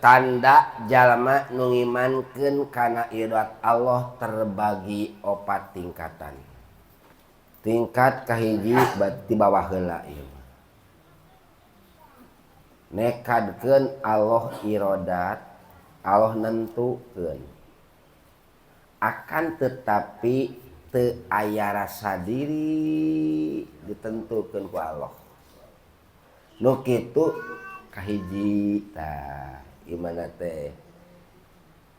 Tanda jalma nu ngimankeun kana iradat Allah terbagi opat tingkatan. Tingkat kahiji berarti bawah heula ieu. Nekadkeun Allah iradat, Allah nentukeun. Akan tetapi teu aya rasa diri ditentukeun ku Allah. Nu kitu kahiji tah imana teh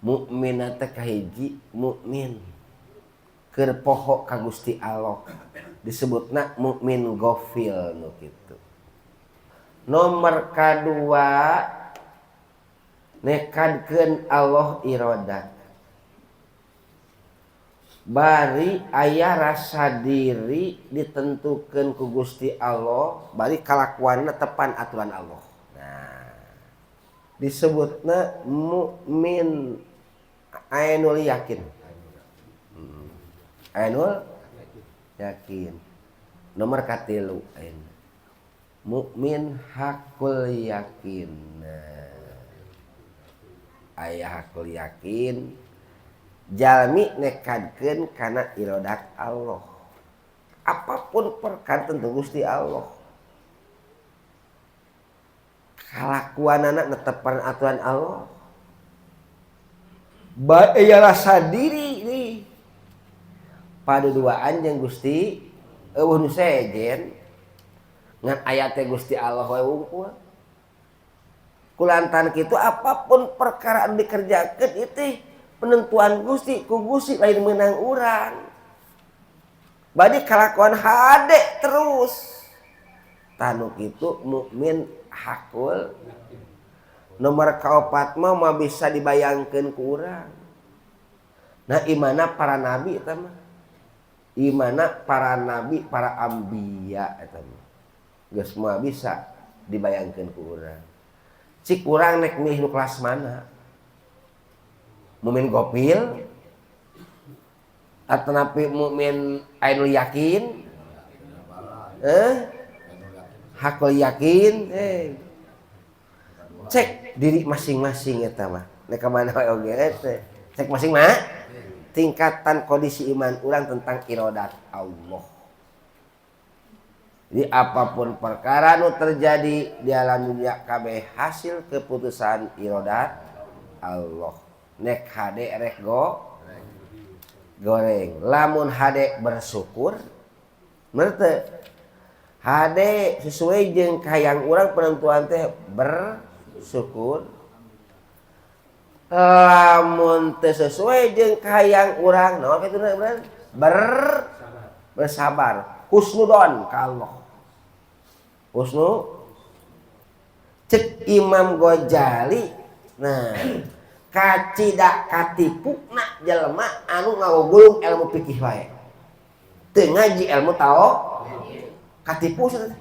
mukmin teh kahiji mukmin keur poho ka Gusti Allah disebutna mukmin gofil nu kitu. Nomor kadua nekadkeun Allah iradat bari aya rasa diri ditentukeun ku Gusti Allah bari kalakuanna tepan aturan Allah. Nah, disebutna mukmin ainul yakin. Ainul yakin. Nomor katilu ayeuna. Mukmin hakul yakin. Nah, aya hakul yakin jalmi nekadkeun kana iradat Allah. Apapun perkara tentu Gusti Allah. Kalakuanana netepan aturan Allah. Bae rasa diri nih. Paduduaan jeung Gusti eueuh nu sejen ngan aya teh Gusti Allah we wungkul. Kulantaran kitu apapun perkara anu dikerjakeun itu penentuan Gusti ku Gusti lain meunang urang. Badi kalakuan hade terus. Tanu kitu mukmin hakul. Nomor kaopat mah bisa dibayangkeun ku urang. Nah imana para nabi eta mah. Imana para nabi, para ambiya eta mah. Geus moal bisa dibayangkeun ku urang. Cik urang nek milih nu kelas mana? Mukmin gofil atau napi mukmin ainul yakin? Hakul yakin, Cek diri masing-masing eta mah. Nek ka mana we oge teh. Cek masing mah tingkatan kondisi iman urang tentang iradat Allah. Jadi apapun perkara nu terjadi di alam dunia kabeh hasil keputusan iradat Allah. Nek hade rek go goreng. Lamun hade bersyukur, bener hade sesuai jeung kahayang urang penentuan teh bersyukur. Lamun teu sesuai jeung kahayang urang, naon kitu bener? Bersabar. Husnudon ka Allah. Husnu cek Imam Ghazali. Nah, kacida katipuna jelema anu ngawugulung ilmu fikih wae. Teu ngaji ilmu tau katipu cenah.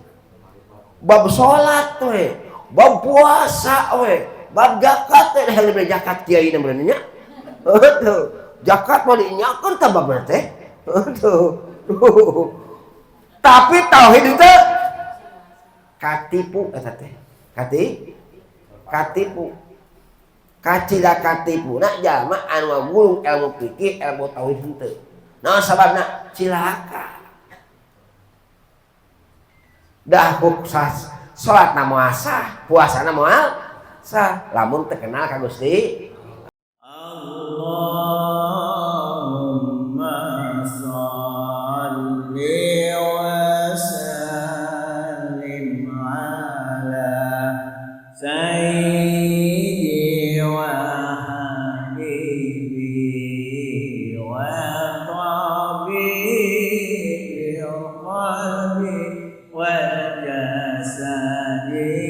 Bab salat we, bab puasa we, bab zakat teh lebih zakat kiai na meureun nya. Tuh, zakat mah diinyakeun tah bab teh. Tuh. Tapi tauhid itu katipu eta teh. Katipu. Kacida katipu na jalma anu ngagulung ilmu fikih, ilmu tauhid henteu. Naon sababna? Cilaka. Dah salatna moal sah, puasana moal sah, lamun teu kenal ka Gusti. Allahumma shalli wa sallim ala sayyidi wa habibi wa tabibi qalbi wal jasadi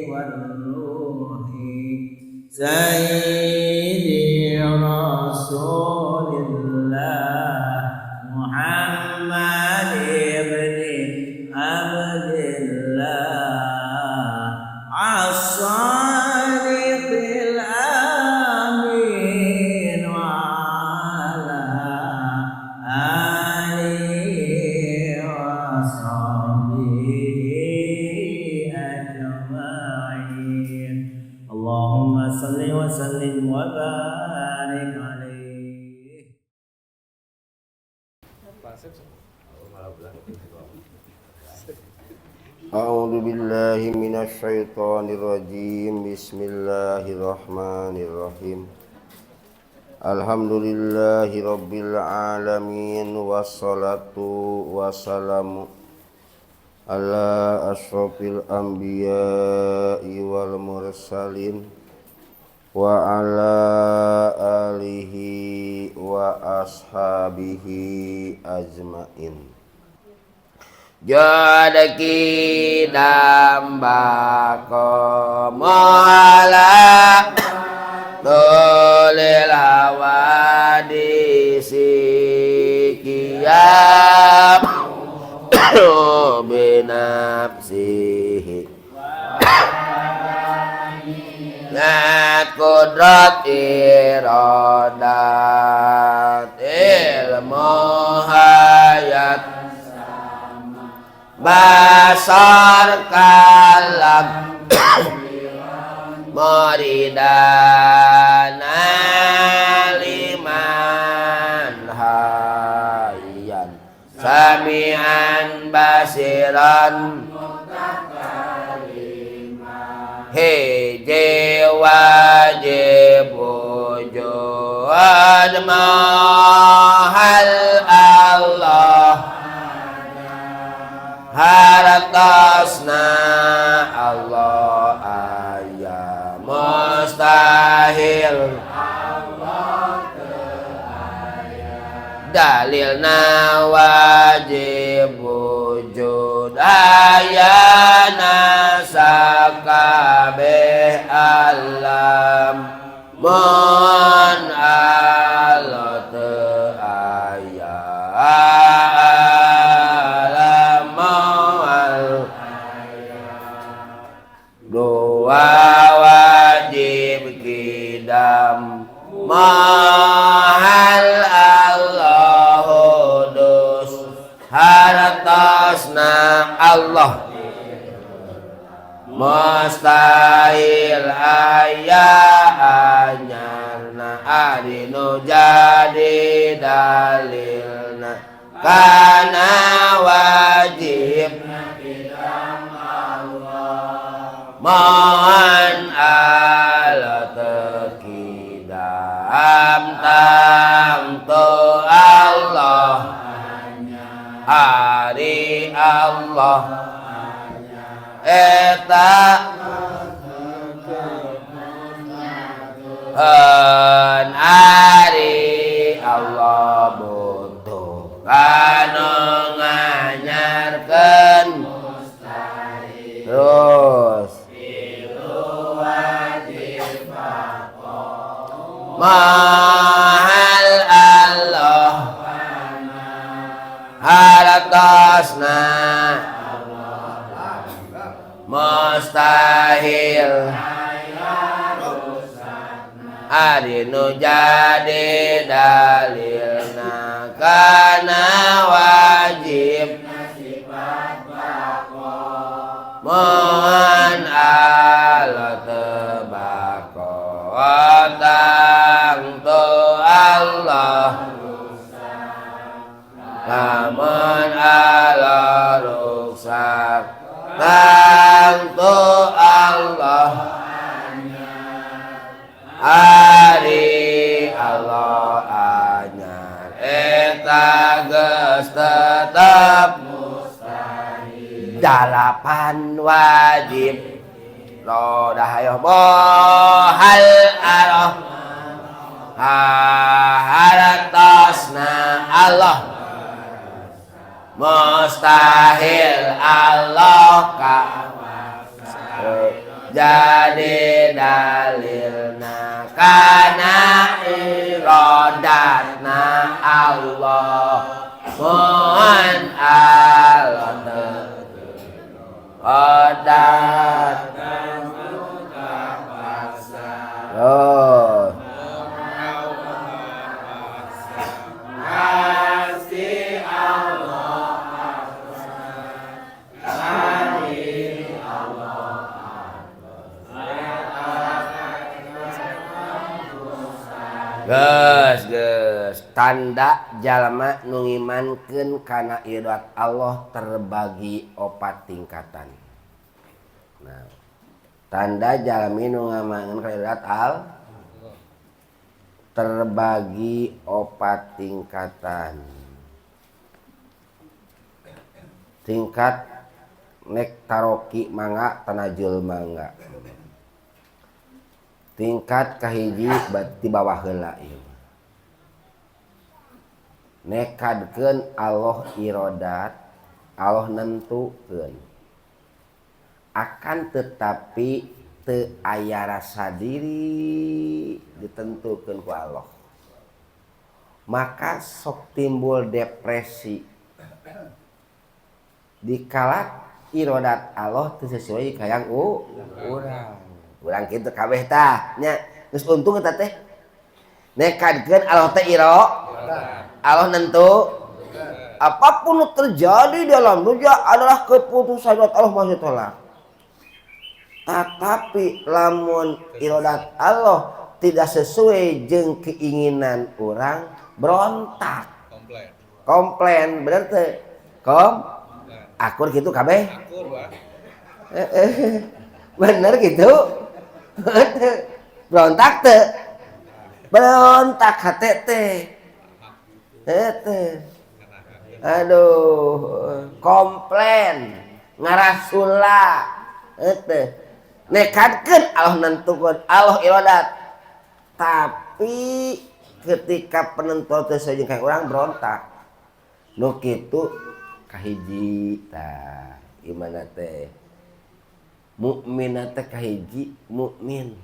wal ruhi sayyidi rasulillah Muhammad ibni Abdillah as-sadiqil amin wa ala alihi wa sahbihi ajma'in. Allahumma Allahumma salli wa sallim wa barik alaihi. A'udzu billahi minasy syaithanir rajim. Bismillahirrahmanirrahim. Alhamdulillahi rabbil alamin wassalatu wassalamu ala asyrafil anbiya'i wal mursalin wa ala alihi wa ashabihi ajmain. Jadaki damba komala tulil hawadisi qiyam binafsihi kudrat iradat ilmu hayat basar kalam muridana liman hayyan sami'an basiran hiji wajib wujud mahal Allah hartasna Allah aya mustahil Allah dalilna wajib wujud ayana sakabeh alam mun Allah teu aya alam moal dua wajib kidam mahal Allah hudus hartasna Allah mustahil aya anyarna ari nu jadi dalilna kana wajib mohon Allah tekidam tamtu Allah ari Allah eta en ari Allah butuh kanu nganyarkeun terus mahal Allah hartasna mustahil ari nu jadi dalilna kana wajib mohon Allah tebako tangtu Allah lamun Allah ruksak tangtu Allah ari Allah anyar eta geus tetep dalapan wajib rodahayo mohal arah hartasna Allah mustahil Allah ka jadi dalilna kana irodatna Allah mohon Allah Odat oh Geus, geus. Tanda jalma nu ngimankeun kana iradat Allah terbagi opat tingkatan. Nah, tanda jalmi nu ngamankeun kana iradat Allah terbagi opat tingkatan. Tingkat nek taroki mangga, tanajul mangga. Tingkat kahiji di bawah heula ieu. Nekadkeun Allah irodat, Allah nentukeun. Akan tetapi teu aya rasa diri ditentukeun ku Allah. Maka sok timbul depresi. Dikala irodat Allah teu sesuai kayang urang. Urang kitu kabeh tah nya, geus untung eta teh. Nekadkeun Allah teh iro, Allah nentu. Apapun yang terjadi dalam dunia adalah keputusan Allah masih tolak. Tetapi lamun irodat Allah tidak sesuai jeung keinginan orang, berontak. Komplain. Komplain, bener teu? Kom? Akur gitu kabeh? Akur, Pak. Bener gitu? Berontak teu? Berontak hate teh. Teh. Aduh, komplain, ngarasula, teh. Nekadkeun Allah nentukeun, Allah iradat. Tapi ketika penentuan teu sesuai jeung urang berontak. Nu kitu kahiji tah, imana teh? Mukmin teh kahiji mukmin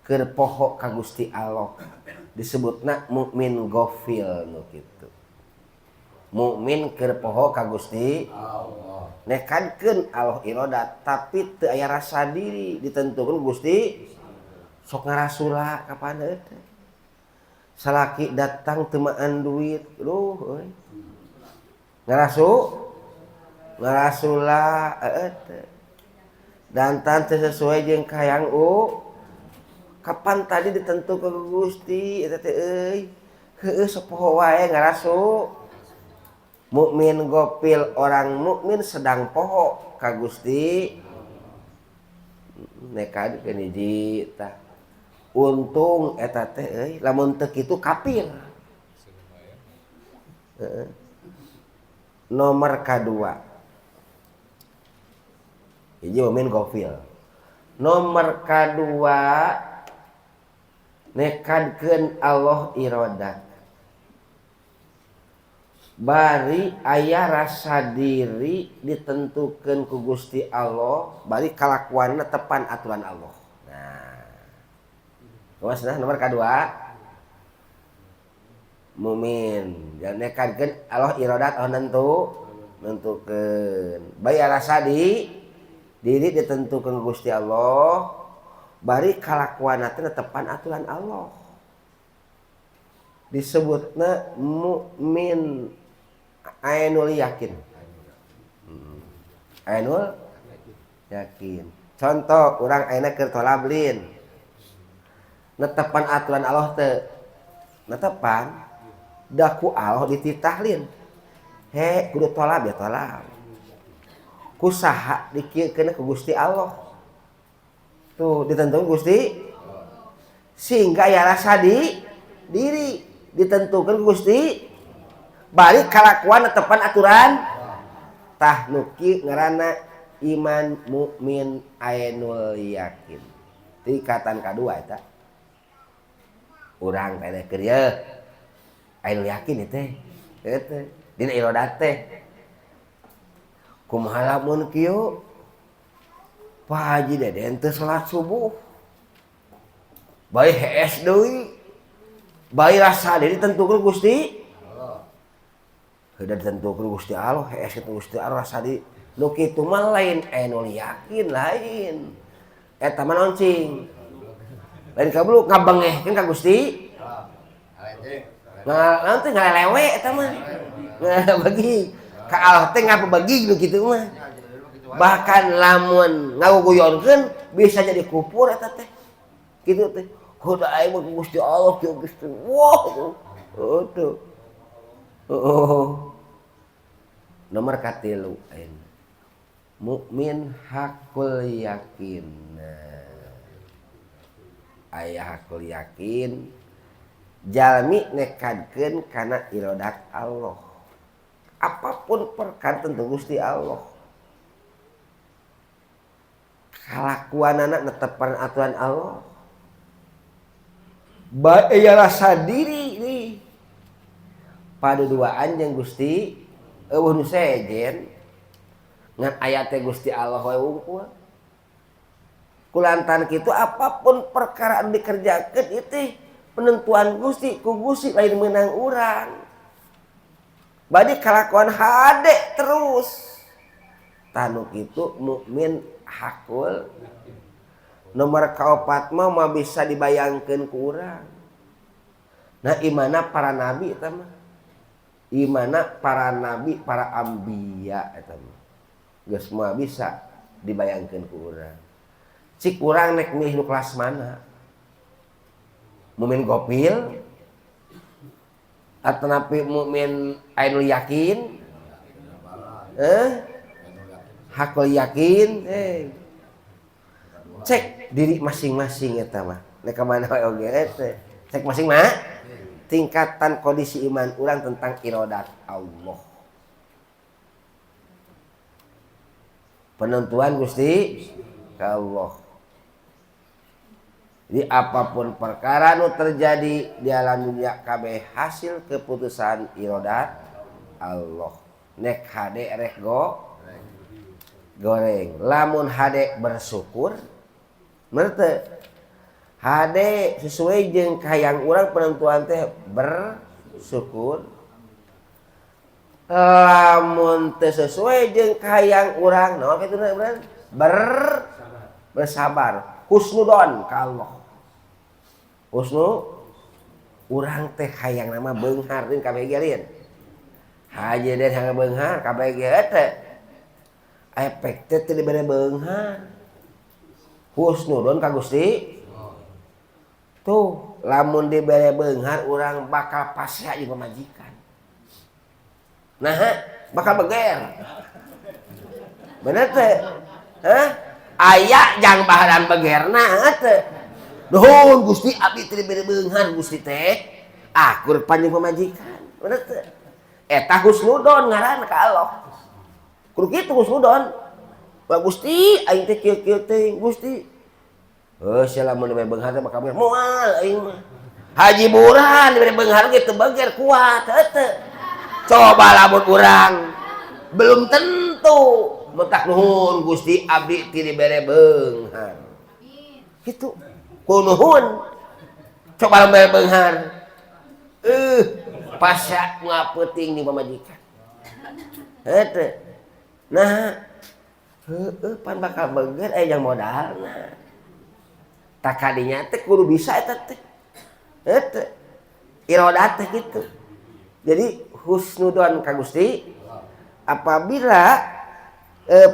keur poho ka Gusti Allah. Disebutna mukmin gofil nu kitu. Mukmin keur poho ka Gusti Allah. Nekadkeun Allah iradat tapi teu aya rasa diri ditentukeun Gusti. Sok ngarasula kapan teh. Salaki datang teu maan duit, duh euy. Ngarasu ngarasula teh. Dantan teu sesuai jeung kahayang kapan tadi ditentukeun ku Gusti eta teh euy. Heueuh sok poho wae ngarasu. Mukmin gofil, orang mukmin sedang poho ka Gusti. Nekadkeun hiji tah. Untung eta teh euy, lamun teu kitu kafir. Heeh. Nomor kadua. Hiji mukmin gofil. Nomor kadua nekadkeun Allah iradat. Bari aya rasa diri ditentukeun ku Gusti Allah, bari kalakuanna tepan aturan Allah. Nah. Kumaha nah nomor kadua? Mukmin, jangan nekadkeun Allah iradat Allah nentukeun. Bari rasa diri ditentukeun Gusti Allah, bari kalakuanna teh tepan aturan Allah. Disebutna mukmin ainul yakin. Ainul yakin. Contoh urang ayeuna keur tolablin. Netepan aturan Allah teu? Netepan. Da ku Allah dititahlin. He, kudu tolab ya tolab. Ku saha dikieukeun ku Gusti Allah. Tuh ditentukan Gusti. Sehingga ya rasa di diri ditentukan ku Gusti. Balik kalakuan tepan aturan. Tah nu kieu ngaranna iman mukmin ainul yakin. Tingkatan kadua eta. Urang teh keur ieu ainul yakin ieu teh. Eta dina iradat teh. Kumaha lamun kieu? Pak Haji Deden teu salat subuh. Bae hees deui. Bae rasa diri ditentukeun Gusti. Sudah ditentukeun Gusti Allah, hees kitu Gusti Allah rasa di nu kitu mah lain ainul yakin lain. Eta mah naon cing? Lain kabulu ngabengehkeun ka Gusti. Nah, naon teh ngalelewe eta mah. Ngabegi ka Allah teh ngapabegi nu kitu mah. Bahkan lamun ngaguguyonkeun bisa jadi kupur eta teh. Kitu teh. Kudu aing mah Gusti Allah kieu Gusti. Wah. Oh tuh. Oh. Nomor katilu ayeuna. Mukmin hakul yakin. Nah, aya hakul yakin jalmi nekadkeun kana iradat Allah. Apapun perkara tentu Gusti Allah. Kalakuanana netepan aturan Allah. Bae rasa diri nih. Paduduaan jeung Gusti eueuh nu sejen ngan aya teh Gusti Allah we wungkul. Kulantaran kitu apapun perkara anu dikerjakeun ieu teh penentuan Gusti ku Gusti lain meunang urang. Bade kalakuan hade terus. Tanu kitu mukmin hakul. Nomor kaopat mah mah bisa dibayangkeun ku urang. Nah imana para nabi eta mah. Imana para nabi, para ambiya eta mah. Geus moal bisa dibayangkeun ku urang. Cik urang nek milih nu kelas mana? Mukmin gopil atau napi mukmin ainul yakin? Hakul yakin, Cek diri masing-masing eta mah. Nek ka mana we oge teh. Cek masing mah tingkatan kondisi iman urang tentang iradat Allah. Penentuan Gusti ka Allah. Jadi apapun perkara nu terjadi di alam dunia kabeh hasil keputusan iradat Allah. Nek hade rek go goreng. Lamun hade bersyukur, merte hade sesuai jeung kahayang urang penentuan teh bersyukur. Lamun teu sesuai jeung kahayang urang, naon kitu na bersabar. Husnudon ka Allah. Husnu urang teh hayang nama beunghar deun kabeh ge lain. Haji deun hayang beunghar kabeh ge teh. Efek teh teu dibere beunghar. Husnudon ka Gusti. Tuh, lamun dibere beunghar urang bakal pasea jeung pamajikan. Nah, bakal beger. Bener teh? Hah? Aya jang baharan begerna teh. Nuhun Gusti abdi teu dibere beunghar Gusti teh. Akur panjang pamajikan. Bener teh? Eta husnudon ngaran ka Allah. Kudu kitu husnudon. Ba Gusti aing teh kieu-kieu teh Gusti. Heuh sia lamun dibere beunghar teh bakal beger moal aing mah. Haji Burhan dibere beunghar ge teu beger kuat heuh. Coba lamun urang belum tentu mentak nuhun Gusti abdi ti dibere beunghar. Kitu. Ku nuhun. Coba lamun bere beunghar. Pasya ngapeuting ni pamajikan. Heuh teh. Nah, heueuh pan bakal beger aya jang modalna. Tak kadinya teh kudu bisa eta teh. Heuh teh. Iradat teh kitu. Jadi husnudon ka Gusti apabila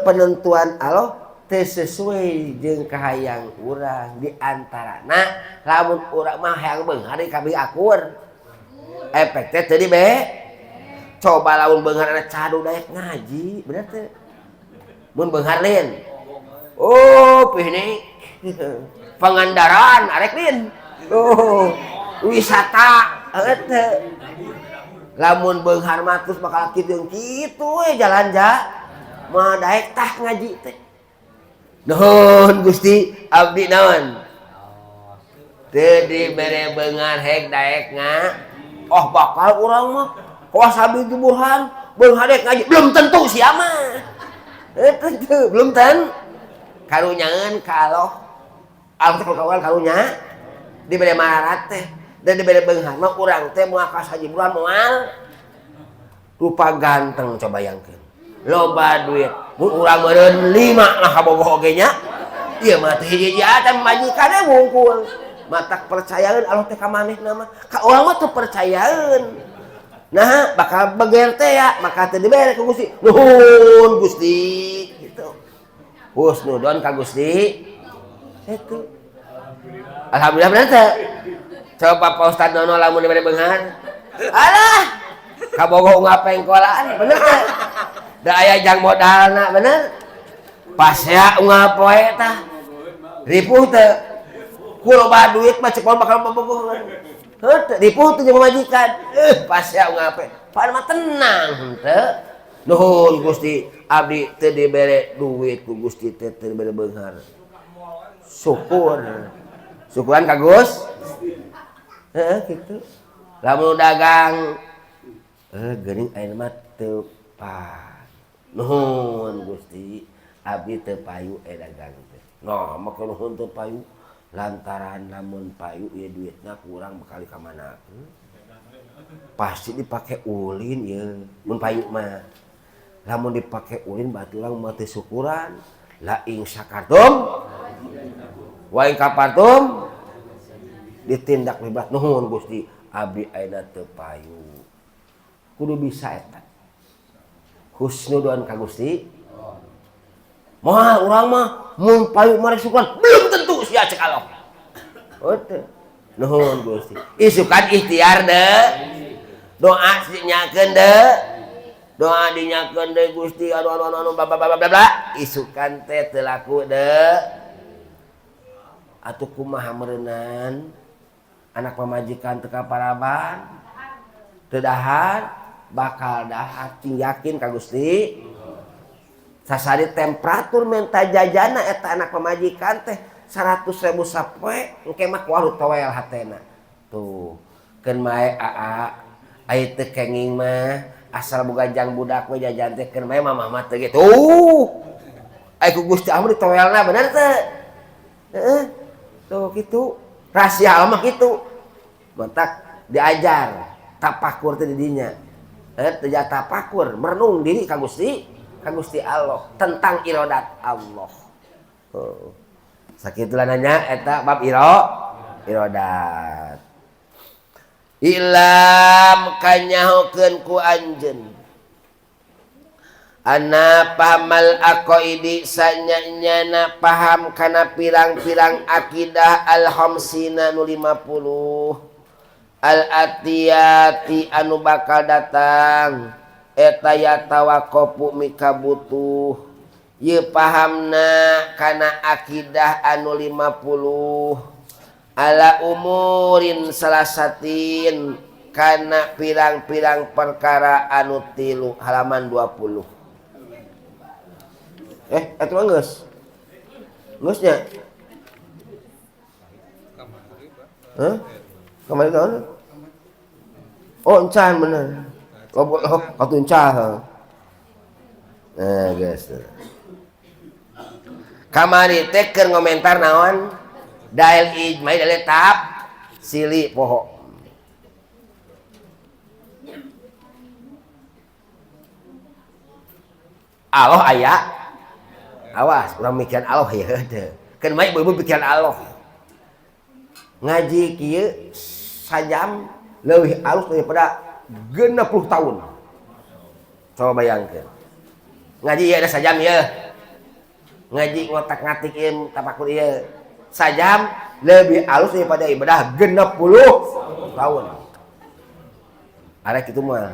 penentuan Allah teu sesuai jeung kahayang urang di antarana lamun urang mah hayang beunghar di kabeh akur. Efek teh teu dibe. Coba lamun beunghar ada cadu daek ngaji, bener teu? Mun beunghar lain. Oh, pihni. Pangandaran arek lain. Oh, wisata heuh teu. Lamun beunghar mah terus bakal kitu jeung kitu we jalan ja. Mah daek tah ngaji teh. Nuhun Gusti abdi naon? Teu dibere beunghar hek daek nga. Oh bakal urang mah kawas abdi Burhan beunghar daek ngaji belum tentu sia mah. Tentu belum ten. Karunyaeun ka Allah. Allah teh ka karunya dibere mararat teh. Dan dibere beunghar mah urang teh moal ka Haji Burhan moal. Rupa ganteng coba bayangkeun. Loba duit. Mun urang meureun 5 lah kabogoh oge nya. Ieu mah teh hiji-hiji atan majikan we wungkul. Matak percayaeun Allah teh ka manehna mah. Ka urang mah teu percayaeun. Nah, bakal beger teh ya, maka teu dibere ku Gusti. Nuhun Gusti gitu. Husnudon ka Gusti. Itu. Alhamdulillah bener teh. Coba Pak Ustad Nono lamun dibere beunghar. Alah, kabogoh unggal pengkolan, bener teh? Da aya jang modalna, bener? Pasea unggal poe tah. Ripuh teu? Ku loba duit mah cek bakal bobogohan. Heuh teu, ripuh teu jeung pamajikan. Pasea unggal poe. Pan mah tenang henteu. Nuhun Gusti, abdi teu dibere duit ku Gusti teh teu dibere beunghar. Syukur. Syukuran ka Gus? Heeh kitu. Lamun dagang geuning ayeuna mah teu payu. Nuhun Gusti, abdi teu payu dagang teh. Nah, maka nuhun teu payu lantaran lamun payu ieu duitna kurang bekali ka mana. Pasti dipake ulin ieu mun payu mah. Lamun dipake ulin berarti urang mah teu syukuran. La ing syakartum wa in kafartum ditindak lebat. Nuhun Gusti, abdi ayeuna teu payu. Kudu bisa eta. Husnudon ka Gusti. Moal urang mah mun payu mah rek syukuran belum tentu sia cek Allah. Oh teu. Nuhun Gusti. Isukan ikhtiar deui. Doa dinyakeun deui. Doa dinyakeun deui Gusti anu anu anu bla bla bla bla bla. Isukan teh teu laku deui. Atuh kumaha meureunan anak pamajikan teu kaparaban teu dahar bakal dahar cing yakin ka Gusti. Sasari temperatur menta jajana eta anak pamajikan teh 100.000 sapoe engke mah kualu toel hatena. Tuh keun mae aa aya teu kenging mah asal boga jang budak we jajan teh keun mae mamah mah teu kitu. Aya ku Gusti Allah ditoelna bener teu? Heeh. Tuh kitu. Rahasia Allah mah kitu. Matak diajar tapakur teh di dinya. Teu tapakur merenung diri ka Gusti, ka Gusti Allah tentang irodat Allah. Oh. Sakitulah nanya eta bab irodat. Ilam kanyahokeun ku anjeun. Ana pahamal aqaidi sanyanyana paham kana pirang-pirang akidah al-khamsina nu 50 al-atiyati anu bakal datang eta ya tawaqqafu mikabutuh ieu pahamna kana akidah anu 50 ala umurin salasatin kana pirang-pirang perkara anu 3 halaman 20. Eta mah geus. Geus nya? Hah? Kamari naon? Oh, encan bener. Oh, atuh encan. Nah, geus. Kamari teh keur ngomentar naon? Dalil ijma, dalil tahap sili poho. Allah aya. Awas, urang mikiran Allah ya teu. Keun mah ibu-ibu pikiran Allah. Ngaji kieu sajam leuwih alus daripada 60 tahun. Coba bayangkeun. Ngaji ieu ada sajam ieu. Ngaji ngotak-ngatik ieu tapakur ieu. Sajam lebih alus daripada ibadah 60 tahun. Arek kitu mah.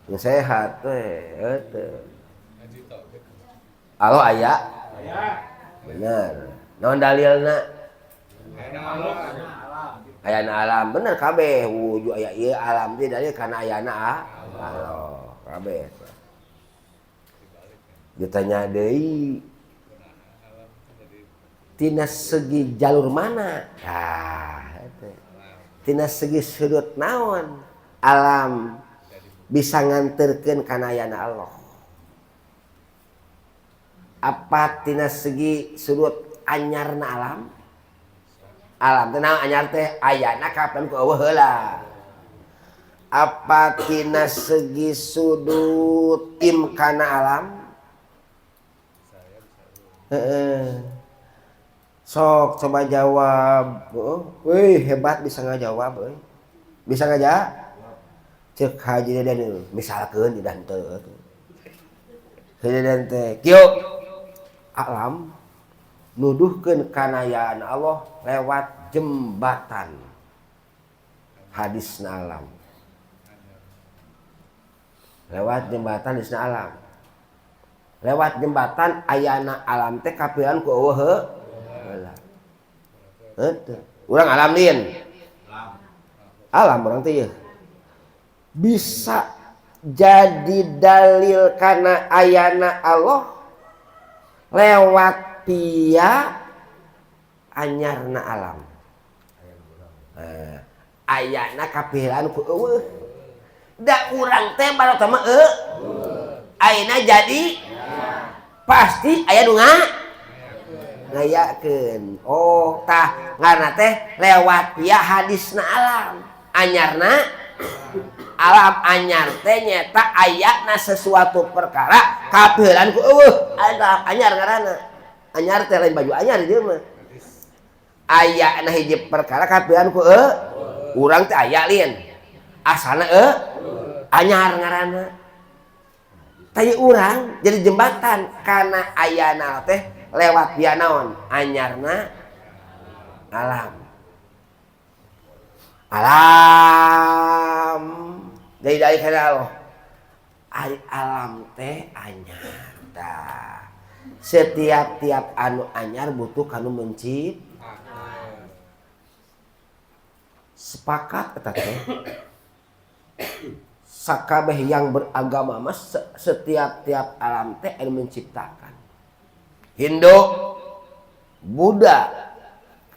Nu sehat teh eta. Allah aya? Bener. Naon dalilna? Ayana alam. Bener kabeh wujud aya ieu alam teh dalil kana ayana Allah kabeh. Ditanya deui tina segi jalur mana? Tah eta. Tina segi sudut naon alam bisa nganterkeun kana ayana Allah? Apa tina segi sudut anyarna alam? Alam teh naon anyar teh ayana kapan ku eueuh heula. Apa tina segi sudut imkana alam? Heeh. Sok coba jawab. Wih, hebat bisa ngajawab euy. Bisa ngajawab? Cek Haji Deden misalkeun di henteu. Haji Deden teh kieu alam Nuduhkeun kanayaan Allah lewat jembatan hadisna alam. Lewat jembatan hadisna alam. Lewat jembatan ayana alam teh kapiran ku eueuh heula. Heuh. Urang alam lin. Alam urang teh yeuh. Bisa jadi dalil karena ayana Allah lewat pia anyarna alam. Nah, ayana kapiran ku eueuh. Da urang teh baru mah eueuh. Ayeuna jadi pasti aya nu ngayakeun. Oh, tah ngaranna teh lewat pia hadisna alam. Anyarna alam anyar teh nyata ayana sesuatu perkara kapiran ku eueuh. Ada anyar ngaranna. Anyar teh lain baju anyar ieu mah. Ayana hiji perkara kapiran ku eueuh. Urang teh aya lin. Asalna eueuh anyar ngaranna. Tadi urang jadi jembatan karena ayana teh lewat via naon anyarna alam. Alam dari kana Allah. Ari alam teh anyar tah. Setiap tiap anu anyar butuh kanu mencipta. Sepakat eta teh. Sakabeh yang beragama mah setiap tiap alam teh anu menciptakan. Hindu, Buddha,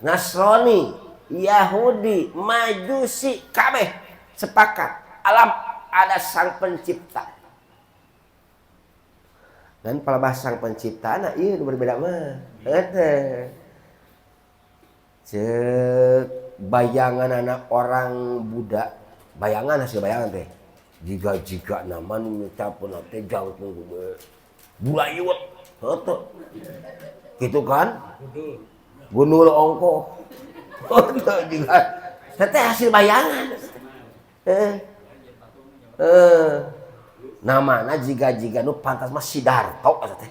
Nasrani, Yahudi, Majusi, kabeh sepakat alam ada sang pencipta. Dan palebah sang pencipta nah ieu nu berbeda mah. Eta. Ceuk bayangan anak orang Buddha, bayangan hasil bayangan teh. Jiga-jiga nama nu nyucapkeun teh jangkung bulayut. Heuh. Gitu kan? Gundul ongkoh. Heuh jiga. Teh hasil bayangan. Namana jiga-jiga nu pantas mah Sidarto eta teh.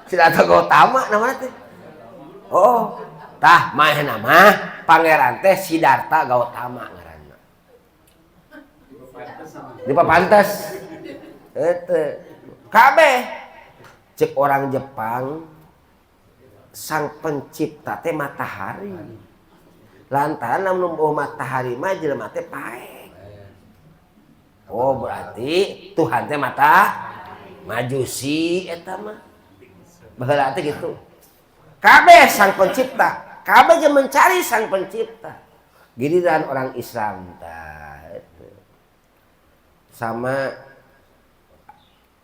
Sidarto Gautama namana teh. Oh, tah manehna mah pangeran teh Sidarta Gautama ngaranna. Dipapantes. Eta. Kabeh cek orang Jepang sang pencipta teh matahari. Lantaran lamun eueuh matahari mah jelema teh paeh. Oh berarti Tuhan teh mata Majusi eta mah. Baheula teh gitu. Kabeh sang pencipta, kabeh jeung mencari sang pencipta. Giliran orang Islam tah itu. Sama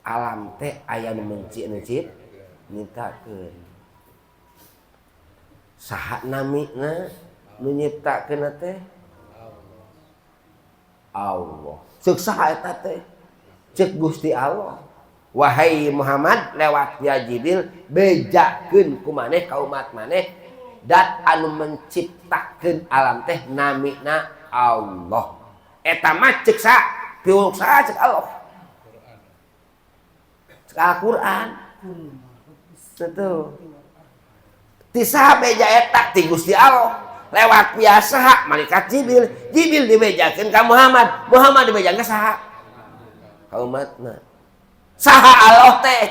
alam teh aya nu menciptakeun. Saha namina nu nyiptakeun teh? Allah. Ceuk saha eta teh? Ceuk Gusti Allah. Wahai Muhammad lewat via Jibril bejakeun ku maneh ka umat maneh dat anu menciptakeun alam teh namina Allah. Eta mah ceuk saha? Piwuk saha ceuk Allah. Ceuk Al-Qur'an. Betul. Ti saha beja eta ti Gusti Allah. Lewat via saha malaikat Jibril. Jibril dibejakeun ka Muhammad. Muhammad dibejakeun ka saha? Ka umatna. Saha Allah teh?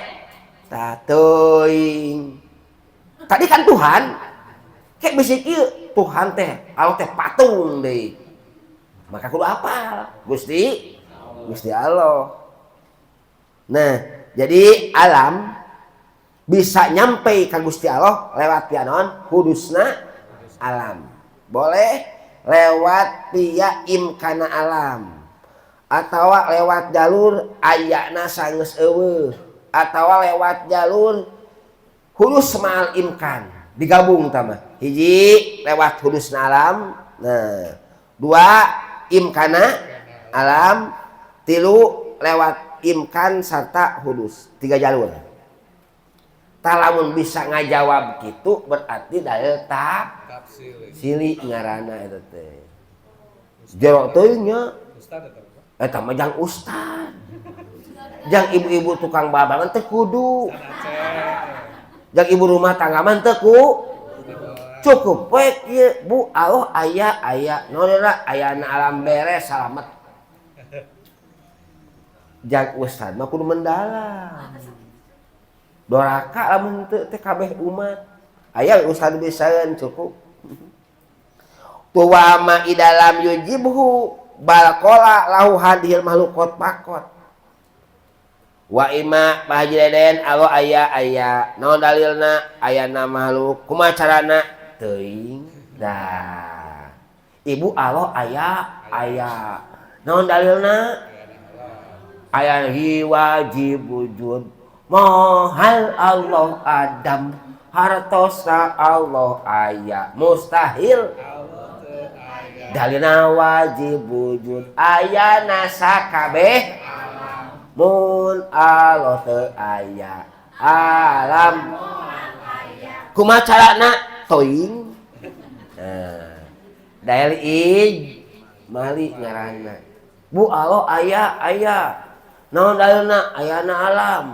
Tah teuing. Tadi kan Tuhan. Kayak bisi kieu Tuhan teh, Allah teh patung deui. Maka kudu apal Gusti Gusti Allah. Nah, jadi alam bisa nyampe ka Gusti Allah lewat via naon? Hudusna alam. Boleh lewat via imkana alam. Atawa lewat jalur ayana sanggeus eueuh, atawa lewat jalur hudus ma'al imkan. Digabung tah mah. Hiji lewat hudusna alam. Nah, dua imkana alam, tilu lewat imkan serta hudus. Tiga jalur. Tah lamun bisa ngajawab gitu berarti dalil tafsili ngaranna eta teh. Jero teuing nya. Eta mah jang ustad. Jang ibu-ibu tukang babangan teh kudu. Jang ibu rumah tangga mah teu ku cukup we kieu Bu Allah aya aya naon ayana alam beres salamet. Jang ustad mah kudu mendalam. Doraka lamun teu teh kabeh umat. Aya ustad bisaeun cukup. Tuwa ma idalam yujibhu bal qala lahu hadhil makhluqat faqat. Wa ima Pak Haji Deden Allah aya aya naon dalilna ayana makhluk kumaha carana teuing dah. Ibu Allah aya aya naon dalilna aya hi wajib wujud mohal Allah adam hartosa Allah aya mustahil dalilna wajib wujud ayana sakabeh mun Allah teu aya alam kumaha carana teuing. Nah, dalil ijmali ngaranna Bu Allah aya aya naon dalilna ayana alam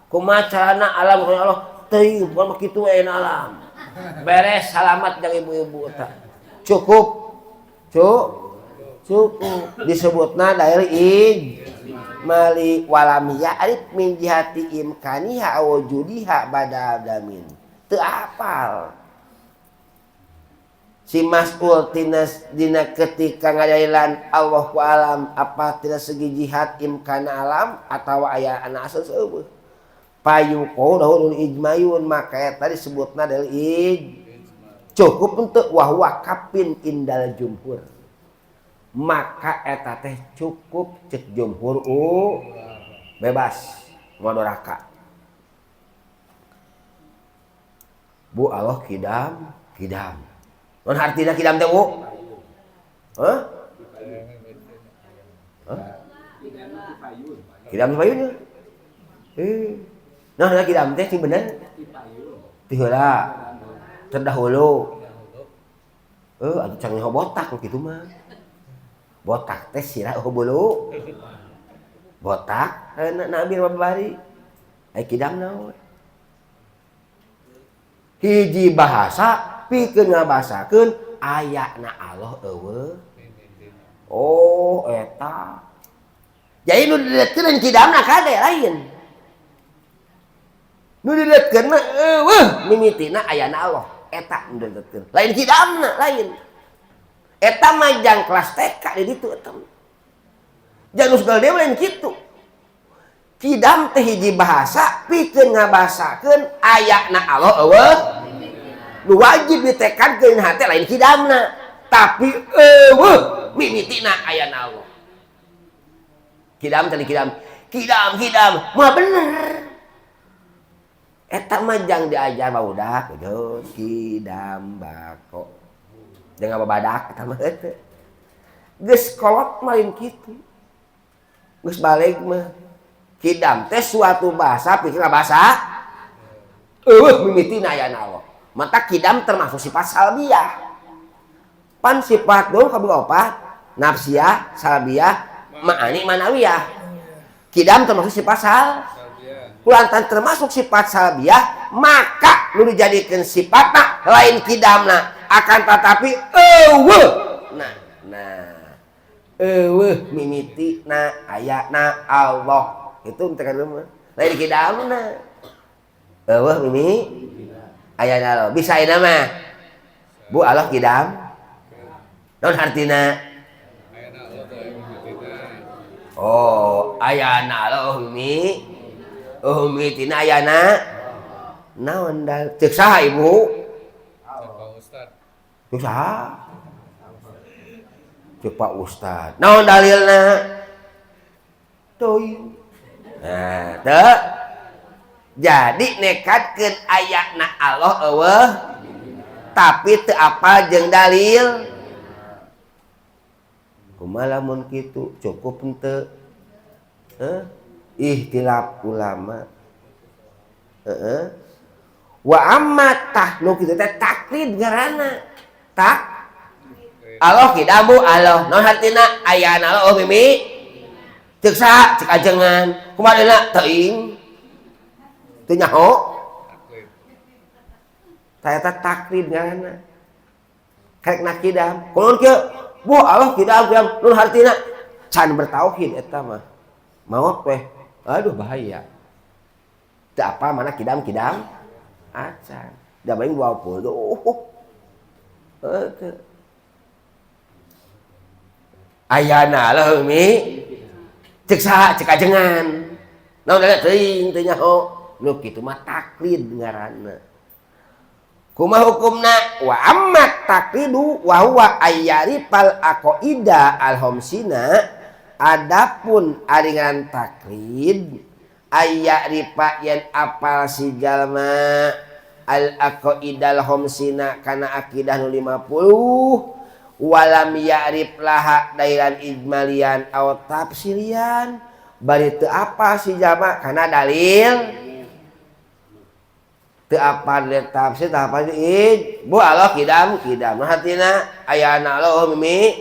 kumaha carana alam ku Allah teuing bukan mah kitu we alam beres salamat jang ibu-ibu eta cukup cukup disebutna dalil ijmali walam ya'rif min jihati imkaniha aw wujudiha bada adamin teu apal si mas'ul tina dina ketika ngadalilan Allah ku alam apa tina segi jihad imkana alam atawa aya ana asal seueuh payuqo dahulu ijmayun maka eta disebutna dalil ij cukup untuk wahwa kapin indal jumhur maka eta teh cukup cek jumhur bebas moal doraka. Bu Allah kidam kidam non hartina kidam teh Bu hah hah kidam payun nah kidam teh sing bener ti heula terdahulu atuh can nyaho botak kitu mah botak teh sirah eueuh bulu botak nabi mah babari ai kidam naon hiji bahasa pikeun ngabahasakeun ayana Allah eueuh oh eta jadi nu diletkeun kidamna kade lain nu diletkeun mah eueuh mimitina ayana Allah eta nu diletkeun lain kidamna lain eta mah jang kelas TK di ditu eta jang nu segala deui lain kitu kidam teh hiji bahasa pikeun ngabahasakeun ayana Allah eueuh nu wajib ditekadkeun hate lain kidamna tapi eueuh mimitina ayana Allah kidam tadi kidam kidam kidam mah bener eta mah jang diajar barudak kudu kidam bako jangan babadak eta mah heueuh geus kolot mah lain kitu geus baleg mah kidam teh suatu bahasa pikir bahasa eueuh mimitina ayana Allah mata kidam termasuk sifat salbiyah pan sifat dong kabeh opat nafsiyah salbiyah ma'ani manawiyah kidam termasuk sifat sal kulantan termasuk sifat salbiyah maka nu dijadikeun sifatna lain kidamna akan tetapi eueuh nah nah eueuh mimitina ayana Allah itu tekan mah lain kidamna eueuh mimi ayana Allah bisa ayeuna mah Bu Allah kidam naon hartina oh ayana Allah mimi oh mimitina ayana naon dal ceuk saha ibu ceuk saha ceuk Pak Ustad naon dalilna teuing nah teu jadi nekatkeun ayana Allah eueuh tapi teu apal jeung dalil kumaha lamun kitu cukup henteu heuh ihtilaf ulama heeh wa amma tahnu kitu teh taklid ngaranna tak Allah kidamu Allah naon hartina ayana Allah oh mimi ceuk saha ceuk ajengan kumaha deuna teuing teu nyaho Tah eta taklid ngaranna. Karek na kidam. Kunaon kieu? Bu Allah kidam kidam nun hartina can bertauhid eta mah. Maot weh. Aduh bahaya. Teu apa mana kidam-kidam acan. Da baing 20. Heuh. Ayana lah mi. Cek saha cek ajengan. Naon da teuing teu nyaho. Nu kitu mah taklid ngaranna. Kumaha hukumna? Wa ammat taklidu wa huwa ayyarifal aqaida al-khamsina. Adapun ari ngaran taklid ayyarifa yen apal si jalma al-aqaidal khamsina kana akidah nu 50 walam ya'rif laha dailan ijmalian aw tafsirian bari teu apa si jalma kana dalil teu apa dalil tafsir teu apa ij bu Allah kidam kidam hatina ayana Allah mimi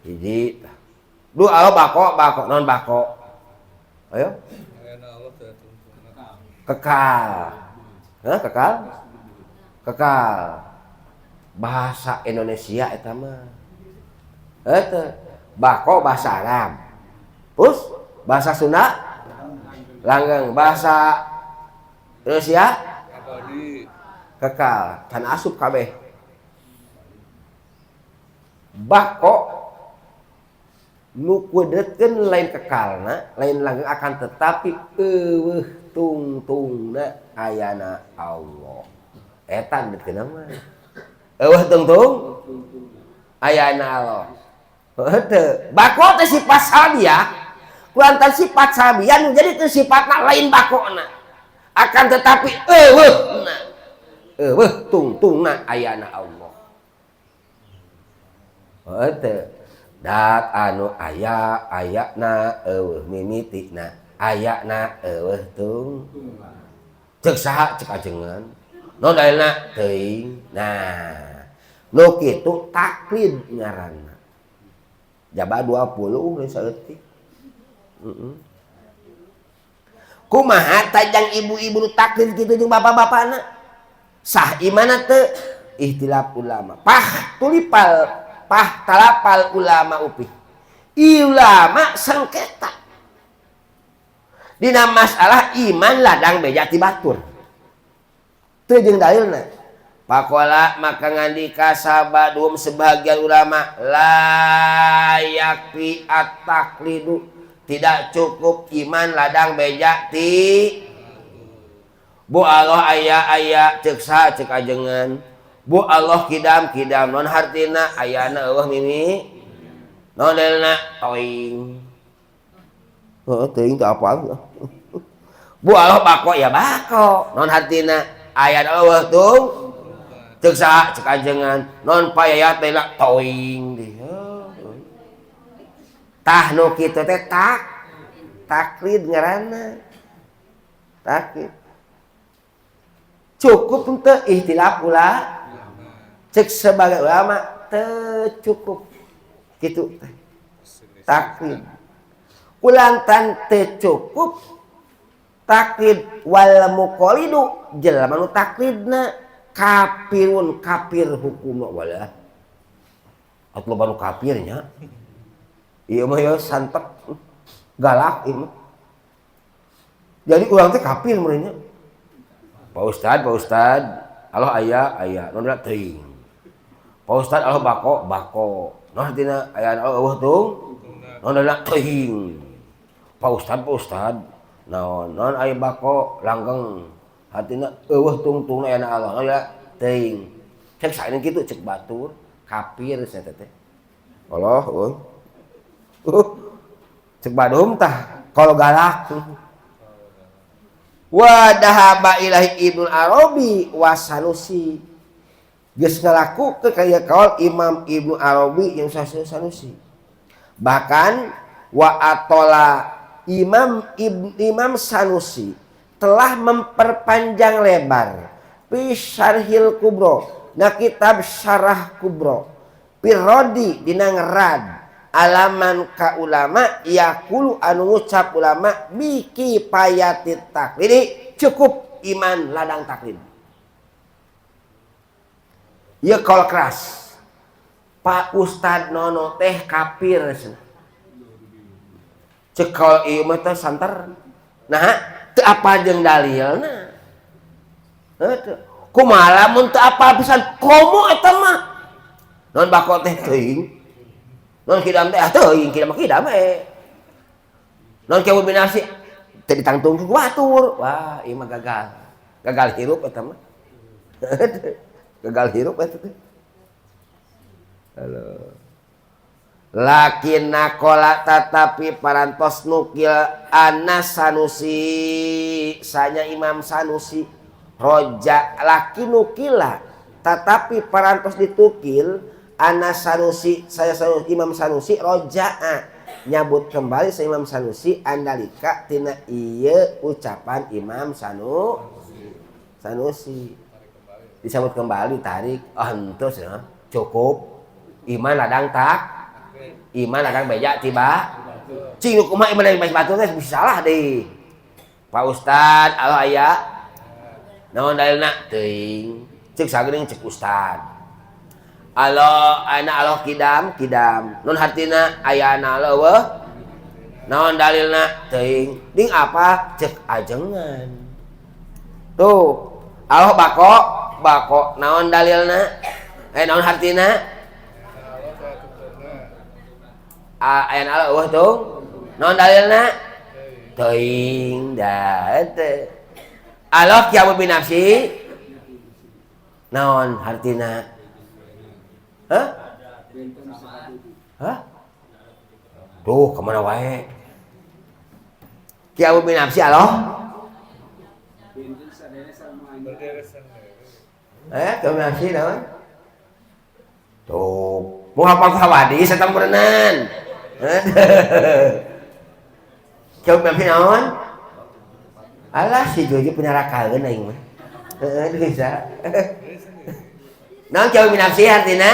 hiji du Allah bako bako non bako ayo kekal. Hah, kekal kekal bahasa Indonesia eta mah eta bako bahasa Arab terus bahasa Sunda langgeng bahasa Indonesia kekal can asup kabeh bako nu kudetkeun lain kekalna lain langgeng akan tetapi eueuh tungtungna ayana Allah eta detkeun mah eueuh tungtung ayana Allah heuh bako teh sifat salbiah kulantaran sifat salbiah nu jadi teh sifatna lain bakona akan tetapi eueuhna eueuh tungtungna ayana Allah heuh teu dat anu aya ayana eueuh mimitina ayana eueuh tung cek saha cek ajengan non dalilna teuing. Nah nu kitu taklid ngaranna jaba 20 we saeutik. Kumaha tajang ibu-ibu nu taklid kitu jeung bapak-bapakna sah imana teu ihtilaf ulama pah tulipal pah talapal ulama upih ulama sengketa dina masalah iman ladang beja ti batur teu jeung dalilna. Pakola maka ngandika sabadum sebagian ulama la yakfi at-taqlidu tidak cukup iman ladang beja ti bu Allah aya aya cek saha cek ajengan bu Allah kidam kidam non hartina ayana eueuh mimi non dalilna toing heuh teuing teu apa bu Allah bako ya bako non hartina ayana eueuh tung cek saha cek ajengan non payayat dalilna toing di tah nu kitu teh tak taklid ngaranna taklid cukup henteu ihtilaf ulah cek sebagai ulama teu cukup kitu teh taklid kulantan teu cukup taklid wal muqallidu jelema nu taklidna kafirun kafir hukumna walah atuh loba nu kafir nya ieu mah ya santep galak ieu mah jadi urang teh kafir meureun nya Pak Ustad, Pak Ustad, Allah aya aya non teuing Pak Ustad Allah bako bako non tina aya eueuh tung non teuing Pak Ustad, Pak Ustad naon non aya bako langgeng hatina eueuh tungtungna aya Allah non teuing cek saena kitu cek batur kafir cenah teh Allah euy cek badum tah kalau galak wa dahaba ilahi Ibnu Arabi wa Sanusi geus ngalakukeun kaya kaul Imam Ibnu Arabi yang Sanusi bahkan wa atola Imam Sanusi telah memperpanjang lebar fi Syarhil Kubro na kitab Syarah Kubro pirodi dina ngerad alaman ka ulama yaqulu anu ngucap ulama biki payatit taklidi cukup iman ladang taklid. Ieu kaul keras. Pak Ustad Nono teh kafir cenah. Cek kaul ieu mah teh santer. Nah, teu apa jeung dalilna. Heuh. Kumaha lamun teu apal pisan komo eta mah. Naon bako teh teuing. Naon kidam teh ah teuing, kidam mah kidam we. Naon kieu binasi teu ditangtung ku batur. Wah, ieu mah gagal. Gagal hirup eta mah. Gagal hirup eta teh. Halo. Lakin nakola tetapi parantos nukil Anas Sanusi sanya Imam Sanusi roja laki nukila tetapi parantos ditukil Anas Sanusi saya Sanusi, Imam Sanusi rojaa nyabut kembali sa Imam Sanusi andalika tina ieu ucapan Imam Sanusi disambut kembali tarik oh entos ya cukup iman ladang tak iman ladang beja tiba cing kumaha iman ladang beja batu teh bisa salah deh Pak Ustad Allah aya naon dalilna teuing ceuk sageuning ceuk Ustad Allah ana Allah kidam kidam non hartina ayana leuweuh naon dalilna teuing ding apa ceuk ajengan tuh Allah bako bako naon dalilna naon hartina ayana Allah eueuh tuh naon dalilna teuing da teh Allah kiamu binafsi naon hartina. Hah? Hah? Tuh kemana wae kiamu binafsi Allah kiamu binafsi naon tuh mau hafal hawadis eta meureunnan. Kiamu binafsi naon? Alah si Jojo penyarakaeun aing mah. Heeh bisa. Naon kiamu binafsi artina?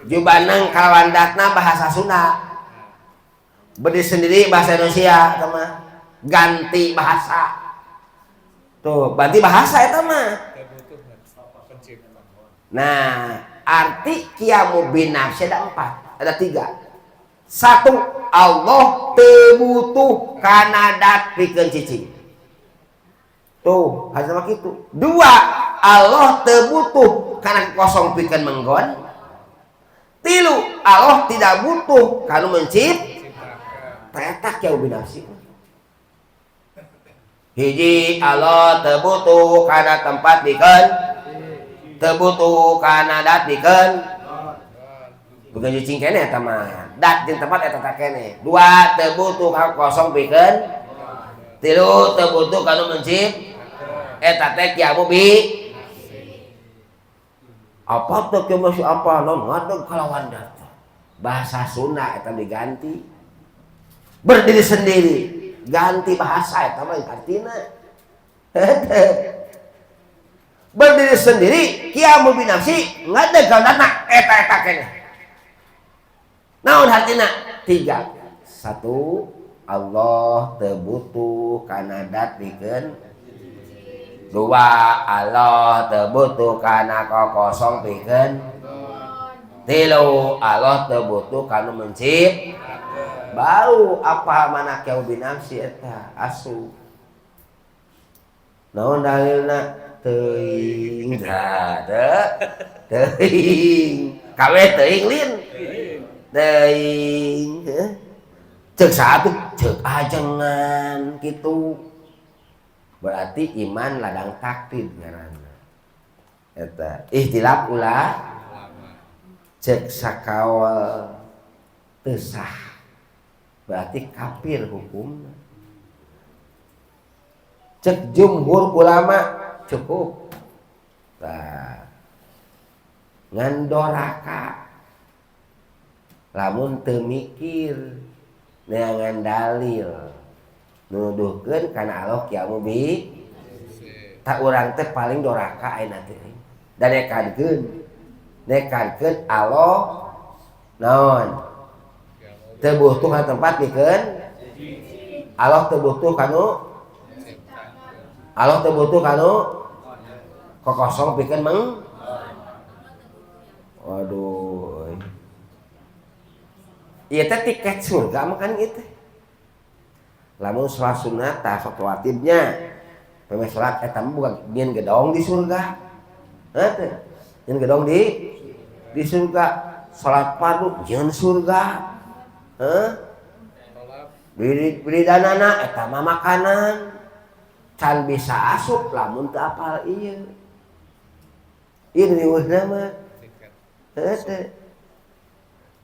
Jubaneng kalawan datna bahasa Sunda. Berdiri sendiri bahasa Indonesia eta mah. Ganti bahasa. Tuh, ganti bahasa eta mah. Nah, arti kiamu binafsi ada empat, ada tiga. Satu, Allah teu butuh kana dat pikeun cicing. Tuh, harus sama kitu. Dua, Allah teu butuh kana kosong pikeun menggon. Tilu, Allah tidak butuh kana menciptakan. Eta kiamu binafsi. Hiji, Allah teu butuh kana tempat pikeun, teu butuh kana dat pikeun. Bukan cicing kene eta mah. Dat jeung tempat eta teh kene. Dua, teu butuh kana kosong pikeun. Tilu, teu butuh kana menciptakan. Eta teh kiamu bi. Apa teh kiamu si apa non ngadeg kalawan dat. Bahasa Sunda eta diganti. Berdiri sendiri, ganti bahasa eta mah artina. Berdiri sendiri kiamu binafsi ngadeg kalawan eta-eta kene. Naon hartina? Tiga. Satu, Allah teu butuh kana dat pikeun. Dua, Allah teu butuh kana kokosong pikeun. Tilu, Allah teu butuh kana menciptakan. Baru apa mana kiamu binafsi eta asu. Naon dalilna? Teuing da teuing. Kabeh teuing lin. Teuing. Ceuk satu, ceuk ajengan kitu. Berarti iman ladang taklid ngaranna. Eta ikhtilaf ulah ceuk sakaol teu sah. Berarti kafir hukumna. Cek jumhur ulama cukup. Nah, ngan doraka lamun teu mikir neangan dalil nuduhkeun kana Allah kiamu bi tak urang teh paling doraka ayeuna teh da nekadkeun Allah naon teu butuh kana tempat pikeun Allah teu butuh kanu Allah teu butuh kanu Kokosong pikeun meng. Waduh. Ieu teh tiket surga makan ieu teh. Lamun sholat sunat tah sok rawatibnya. Peme salat eta mah bukan nyieun gedong di surga. Heuh teh. Nyieun gedong di surga. Salat fardu nyieun surga. Heuh? Beri danana eta mah makanan. Can bisa asup lamun teu apal ieu. Ieu riweuhna mah. Heuh teh.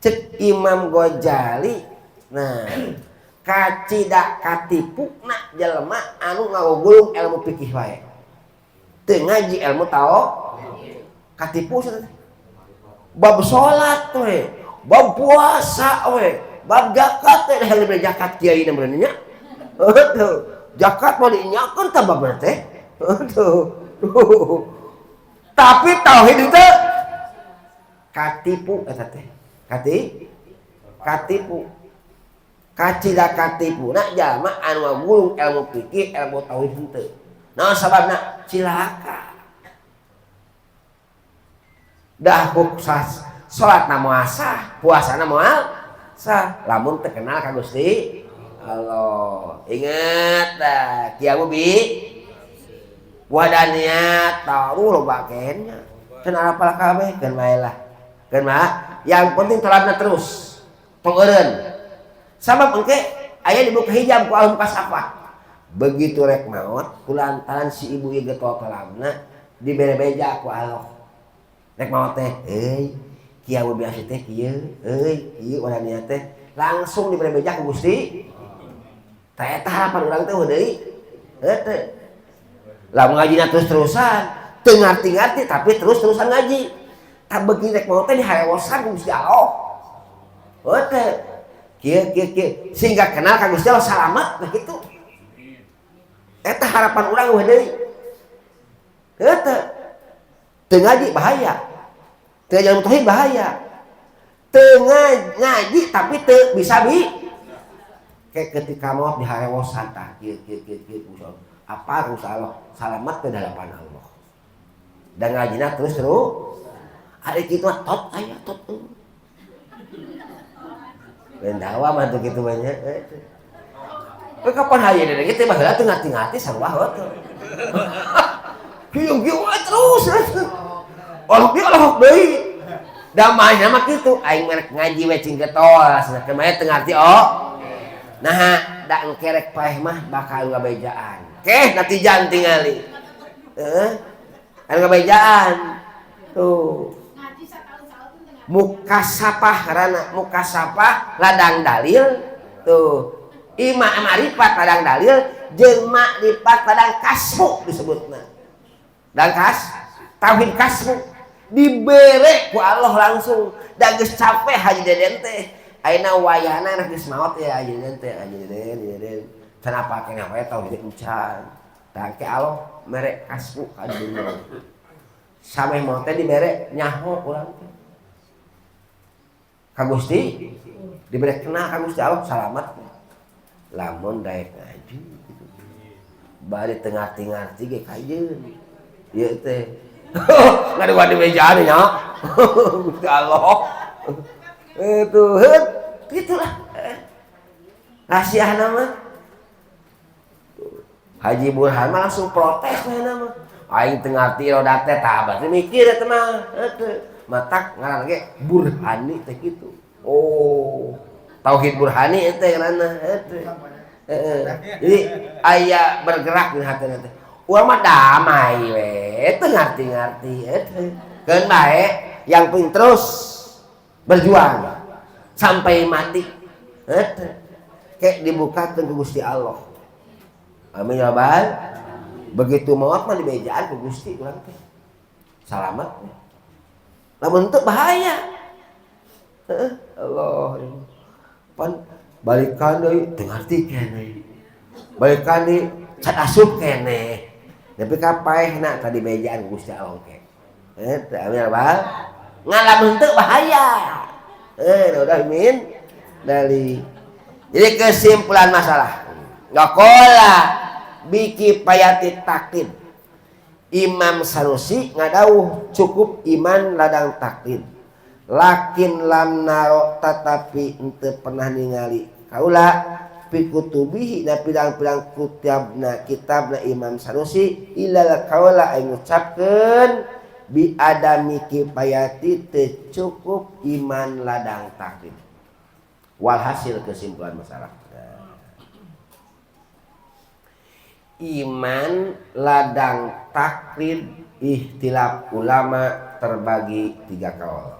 Cek Imam Ghazali, nah kacida katipuna jelema anu ngagugulung ilmu fikih wae. Teu ngaji ilmu tau katipu teh. Bab salat we, bab puasa we, bab zakat teh lebih zakat kiai na meureun nya. Heuh, zakat mah diinyakeun tah bab teh. Heuh. Tapi tauhid itu katipu eta teh. Katipu. Kacida katipu na jalma anu ngagulung ilmu fikih, ilmu tauhid henteu. Naon sababna? Cilaka. Dah salatna moal sah, puasana moal sah, lamun teu kenal ka Gusti Allah. Ingat dah, kiamu bi wadaniat taruh loba kennya. Can arapal kabeh keun bae lah. Keun mah yang penting talabna terus. Tong eureun. Sabab engke aya dibuka hijab ku alam kasafah. Begitu rek maot kulantaran si ibu ieu getol talabna dibere beja ku Allah. Rek maot teh, euy, kieu biasa teh kieu, euy, kieu wadaniat teh langsung dibere beja ku Gusti. Tah eta harapan urang teh deui. Heuh teh. Lamun ngajina terus-terusan, teu ngarti-ngarti tapi terus-terusan ngaji. Tah beuki rek maot teh diharewosan ku Gusti Allah. Heuh teh. Kieu kieu kieu sehingga kenal ka Gusti Allah salamet nah kitu. Eta harapan urang eueuh deui. Heuh teh. Teu ngaji bahaya. Teu ngaji tauhid bahaya. Teu ngaji tapi teu bisa bi kayak ketika maut diharewosan tah kieu kieu kieu kieu Gusti Allah. Apa Gusti Allah salamet ke hadapan Allah. Dan ngajina terus terus. Ari kitu mah tot aya tot. Lain dawa mah tuh kitu mah nya. We kapan haye deui kitu baheula teu ngarti-ngarti sarua heuh. Kieu kieu we terus. Allah deui Allah deui. Da mah mah kitu aing mah rek ngaji we cing getol cenah mah teu ngarti oh. Nah, da engke rek paeh mah bakal ngabejaan. Keh natijan tingali. Heeh. Anu ngabejaan. Tuh. Mukasapah karana mukasapah ladang dalil tuh. Ima ma'rifat ladang dalil jeung ma'rifat ladang kasbu disebutna. Dan kas tauhid kasbu dibere ku Allah langsung da geus capek Haji Deden teh. Ayeuna wayahna anak geus maot ya Haji Deden teh, Haji Deden, Haji Deden. Can apa keneh we tauhid encan. Tah ke Allah mere kasbu ka dunya. Sameh maot teh dibere nyaho urang teh. Ka Gusti dibere kenal ka Gusti Allah salamat. Lamun daek ngaji gitu. Bari teu ngarti-ngarti ge kajeun. Ieu teh. Ngaduan di mejaan nya. Gusti Allah. Itu heut gitulah. Rahasiana mah. Haji Burhan mah langsung protes mah mah. Aing teu ngarti rodak teh tah berarti mikir eta mah. Heuh. Matak ngaranna ge Burhani teh kitu. Oh, tauhid Burhani teh ngaranna heuh. Heeh. Jadi aya bergerak di hatena teh. Urang mah damai we, teu ngarti-ngarti heuh. Keun bae yang penting terus berjuang sampai mati. Heuh. Kayak dibukakeun ku Gusti Allah. Amin ya rabbal. Begitu maot mah dibejaan ku Gusti urang teh. Salamat. Lamun teu bahaya. Heeh, Allah. Pan balikan deui teu ngarti keneh. Balikan deui can asup keneh. Nepi ka paehna tadi bejaan ku Gusti Allah ke. Heuh, amin ya rabbal. Ngalamun teu bahaya. Udah min dari. Jadi kesimpulan masalah. Ngaqala biki payati takin. Imam Sanusi ngadawuh cukup iman ladang taklid. Lakin lam naro tetapi ente pernah ningali kaula fi kutubihi na pirang-pirang kitabna kitabna Imam Sanusi ilal kaula aya ngucapkeun bi adami kifayati teu cukup iman ladang taklid. Walhasil kesimpulan masalah. Iman ladang taklid ikhtilaf ulama terbagi 3 kaul.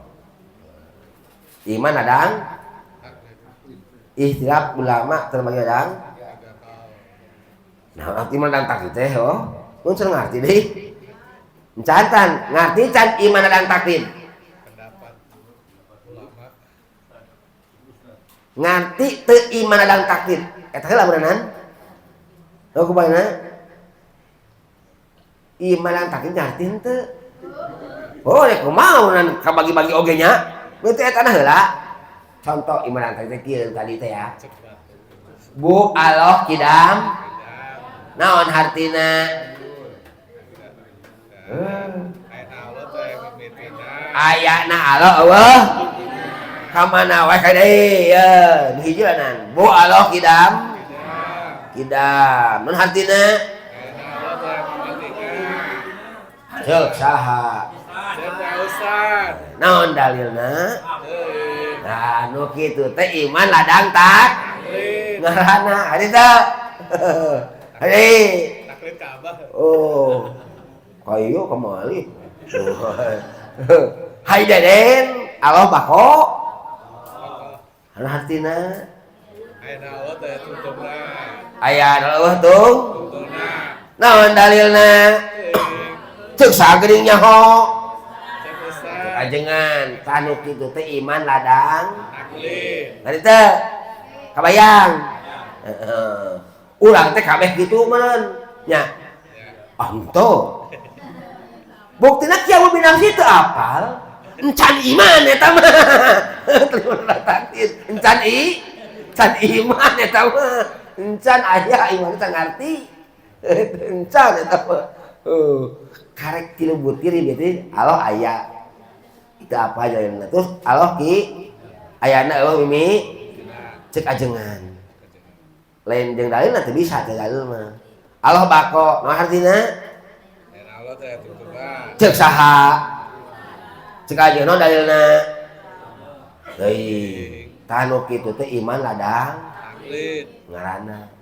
Iman ladang ikhtilaf ulama terbagi ladang. Nah, iman ladang taklid teh oh, mun ngarti deui. Encan ngarti can iman ladang taklid. Ngarti teu iman ladang taklid. Eta heula beuneunan. Oh, kumaha? Iman ladang taklid ngarti henteu? Oh, rek kumaha nan kabagi-bagi oge nya? Berarti eta na heula. Contoh iman ladang taklid kieu tadi teh ya. Bu Allah kidam. Naon hartina? Ayana Allah eueuh. Ka mana wae ka deui ye, hiji lanan. Bu Allah kidam. Kidam. Naon hartina? Ceuk saha? Naon dalilna? Nah, nu kitu teh iman ladang tak ngaranna. Ari teh. Ari. Taklid ka Abah. Oh. Kayu kamali. Hai deden, Allah bako. Anu hartina? Aya Allah teh tungtungna. Aya Allah tung. Tungtungna. Naon dalilna? Ceuk sageuning nyaho. Cek ajengan tanu kitu teh iman ladang taklid. Tadi teh kabayang. Heeh. Urang teh kabeh kitu meureun nya. Ah henteu. Buktina kieu binafsi teu apal. Encan iman eta mah. Terima taklid. Encan i, encan iman eta mah. Encan aya iman teh ngarti. Encan eta mah. Karek 3 butir berarti Allah aya. Teu apa jalana terus Allah ki ayana eueuh mimi cek ajengan. Lain jeung dalil teu bisa teu dalil mah. Allah bako, naon hartina? Allah teh tungtungna. Cek saha? Cek ajengan naon dalilna? Teuing. Tah nu kitu teh iman ladang taklid. Ngaranna.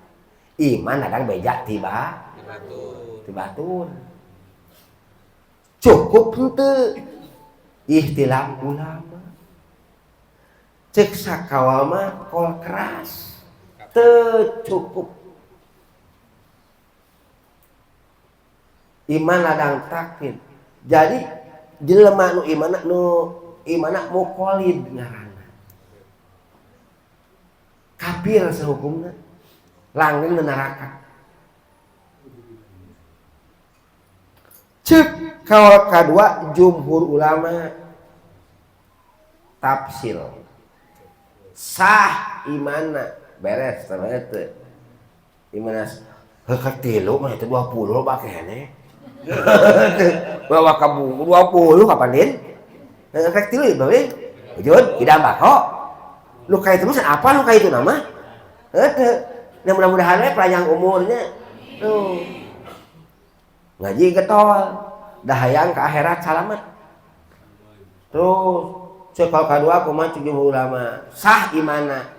Iman ladang beja tiba ti batur. Cukup henteu ikhtilaf ulama. Cek sakawal mah kol keras. Teu cukup. Iman ladang taklid. Jadi jelema nu imanna nu imanna muqallid ngaranna. Kafir sahukumna. Langgeng di neraka. Cek kaul kadua jumhur ulama tafsil. Sah imanna beres teh teu. Imanna heuh katilu mah teh 20 bakene. Bawa ka buku 20 kapan din? Rek tilu bae. Jun, kidam bako. Lu ka itu mah apa lu ka itu nama? Heuh. Nah, mudah-mudahan we panjang umurnya. Tuh. Ngaji getol, dah hayang ke akhirat salamet. Terus cek kaul kadua kumaha cek jumhur ulama, sah imana.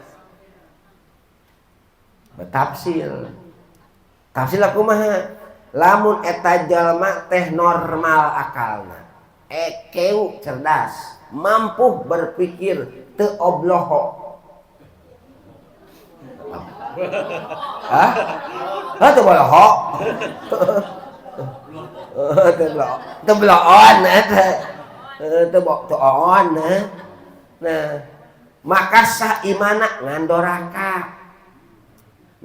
Betafsil. Tafsil kumaha? Lamun eta jalma teh normal akalna, EQ cerdas, mampu berpikir teu obloho. Hah? Hah teu boloho? Teu bloon eta. Teu on. Nah, maka sah imana ngandoraka.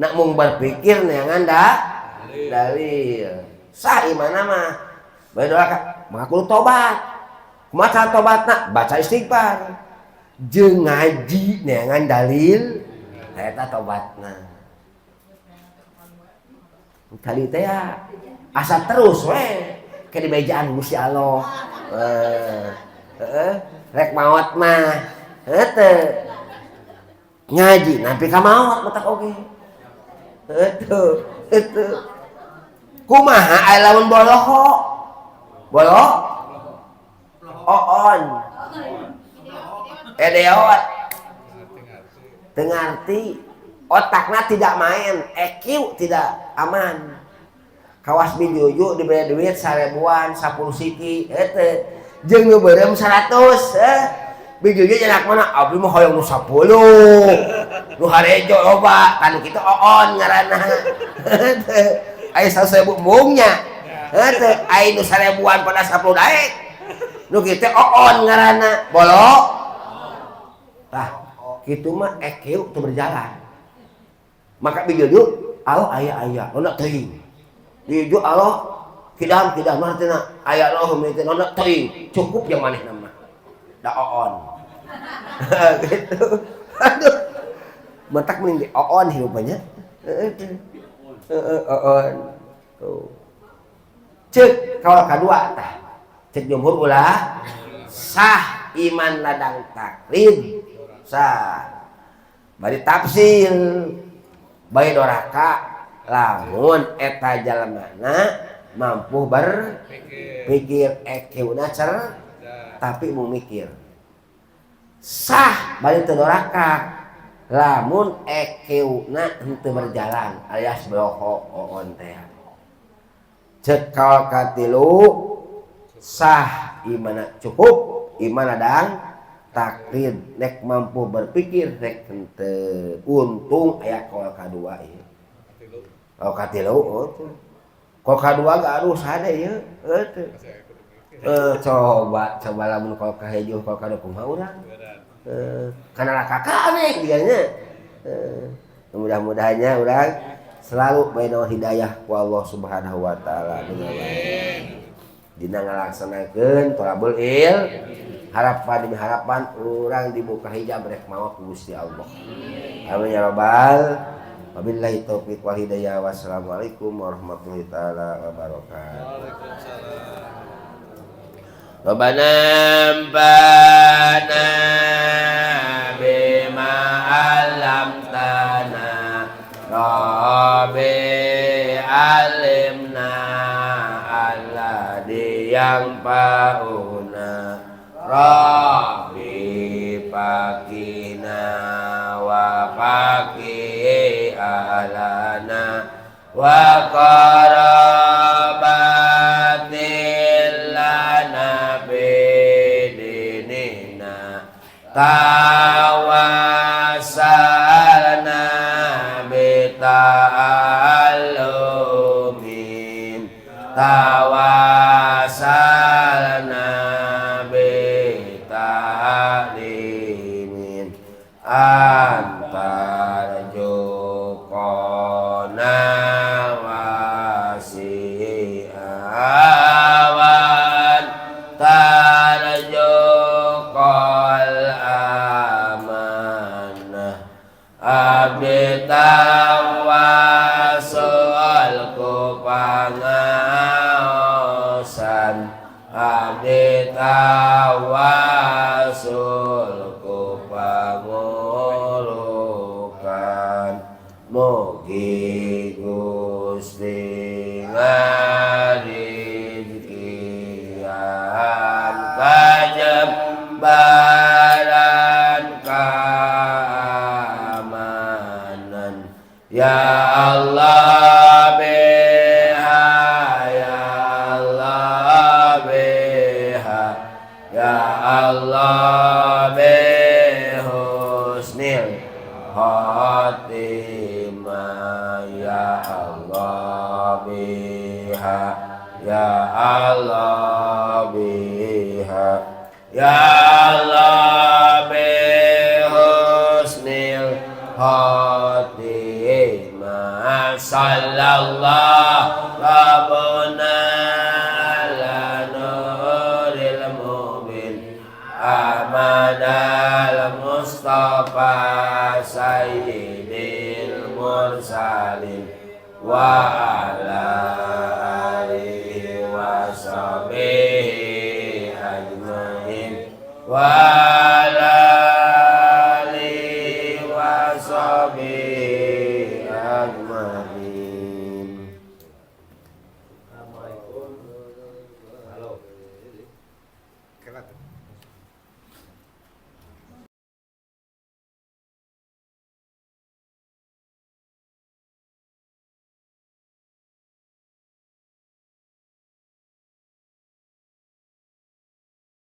Nak mung berpikir neangan da dalil. Sah imana mah. Bae doraka, maka kudu tobat. Kumaha cara tobatna? Baca istighfar. Jeung ngaji neangan dalil eta tobatna. Kali teh ya asa terus we. Ke dibejaan Gusti Allah. Heeh, rek maot mah. Heuh ngaji nampi ka maot matak oge. Heuh, heuh. Kumaha aya lamun boloho? Bolo? Oon. Edeot. Teu ngarti. Otakna tidak main, EQ tidak aman. Kawas bijuju diberi duit 1000-an, 10 siki, heuh. Jeung nu beureum 100, eh. Bijuju nyenak mana? Abdi mah hoyong nu 10. Nu harejo loba, kan kitu oon ngaranna. Aya 100.000 embungnya. Heuh, aya nu 1000-an pada 10 daek. Nu kitu oon ngaranna. Bolo. Tah, kitu mah EQ teu berjalan. Maka bijuju Allah aya aya, nona teuing. Bijuju Allah kidam kidam mah cenah aya Allah teh nona teuing. Cukup yang manehna mah. Da oon. Gitu. Aduh. Matak mending di oon hirupannya. Heeh, oon. Tuh. Cek kaul kadua tah. Cek jumhur ulah sah iman ladang taklid sah. Bari tafsil bae doraka lamun eta jalemana mampu berpikir EQ-na cer tapi mau mikir sah bari teu doraka lamun EQ-na henteu berjalan alias bloho oon teh. Cek kaul katilu sah imana cukup iman ladang taklid nek mampu berpikir rek henteu. Untung aya kaul kadua ieu. Kaul katilu oh tuh. Kaul kadua gak aduh sada ieu heuh teu. Coba coba lamun kaul kahiji kaul kadua kumaha urang? Kana kakak nih dianya. Mudah-mudahannya urang selalu bae hidayah ku Allah Subhanahu wa taala. Dina ngalaksanakeun thalabul il harapan demi harapan urang dibuka hijab rek mawa ku Gusti Allah. Amin ya rabbal. Wabillahi taufiq wal hidayah. Wassalamualaikum warahmatullahi taala wabarakatuh. Waalaikumsalam. Rabbana anfa'na bima 'allamtana Rabbi alimna alladzi yanfa'una Rabbi faqina wa faqi ahlana wa qarabatil lana bidinina tawassalna bita'allumin tawassalna bita'limin antarjuqona wasi'awan tarjuqal amanah abdi tawasul ku pangaosan abdi tawasul ku pangurukan mugi Gusti ngarizkian kajembaran keamanan ya Allah biha ya Allah biha ya Allah bihusnil khatimah ya Allah biha ya Allah biha ya Allah bihusnil khatimah sallallahu rabbuna ala nuril mubin amadal mustafa sayyidil mursalin wa ala alihi wa sahbihi. Wa ala alihi wa sahbihi ajmain. Assalamualaikum. Halo. Kelat.